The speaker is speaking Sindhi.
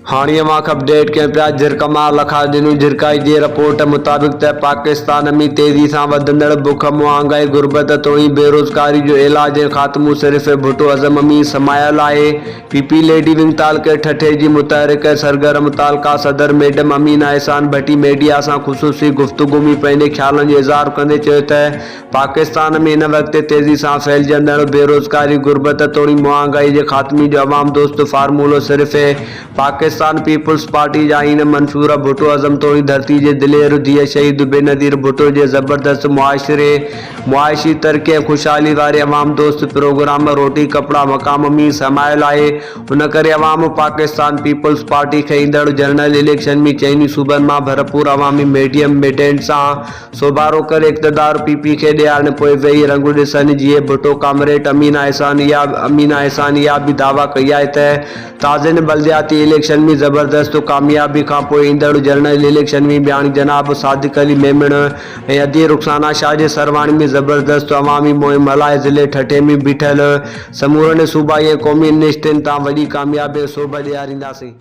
هاڻي اوهان کي اپڊيٽ ڪيون پيا جھرڪ مان لکا ڏنو جھرڪائي جي رپورٽ مطابق ته پاڪستان ۾ تيزي سان وڌندڙ بک، مهانگائي، غربت توڻي بيروزگاري جو علاج ۽ خاتمو صرف ڀٽو ازم ۾ سمايل آهي. پي پي ليڊي ونگ تعلقي ٺٽي جي متحرڪ ۽ سرگرم تعلقه صدر ميڊم امينه احسان ڀٽي ميڊيا سان خصوصي گفتگو ۾ پنهنجي خيالن جو اظهار ڪندي چيو ته پاڪستان ۾ هن وقت تيزي سان ڦهلجندڙ بيروزگاري، غربت توڻي مهانگائي جي خاتمي جو عوام دوست فارمولو صرف پاڪستان پيپلز پارٽي جا آئين منصوره ڀٽو ازم توڻي ڌرتي جي دلير ڌيء شهيد بينظير ڀٽو جي زبردست معاشري معاشي ترقي ۽ خوشحالي واري عوام دوست پروگرام روٽي ڪپڙا مقام ۾ سمايل آهي ان ڪري عوام پاڪستان پيپلز پارٽي کي ايندڙ جنرل اليڪشن ۾ چئني صوبن مان ڀرپور عوامي ميڊيم ميڊينٽ سان سوڀارو ڪري اقتدار پي پي کي ڏيارڻ پوء ويهي رنگ ڏسن جيئي ڀٽو ڪامريٽ امين احسان اها امين احسان اها به دعويٰ ڪئي آهي ته تازين بلدياتي اليڪشن ۾ زبردست ڪاميابي کان پوء ايندڙ جنرل اليڪشن ۾ به هاڻي جناب صادق علي ميمڻ ۽ ادي رخسانه شاهه جي سرواڻي ۾ زبردست عوامي مهم هلائي ضلعي ٺٽي ۾ بيٺل سمورن صوبائي ۽ قومي نشتن تان وڏي ڪاميابي ۽ سوڀ ڏيارينداسين.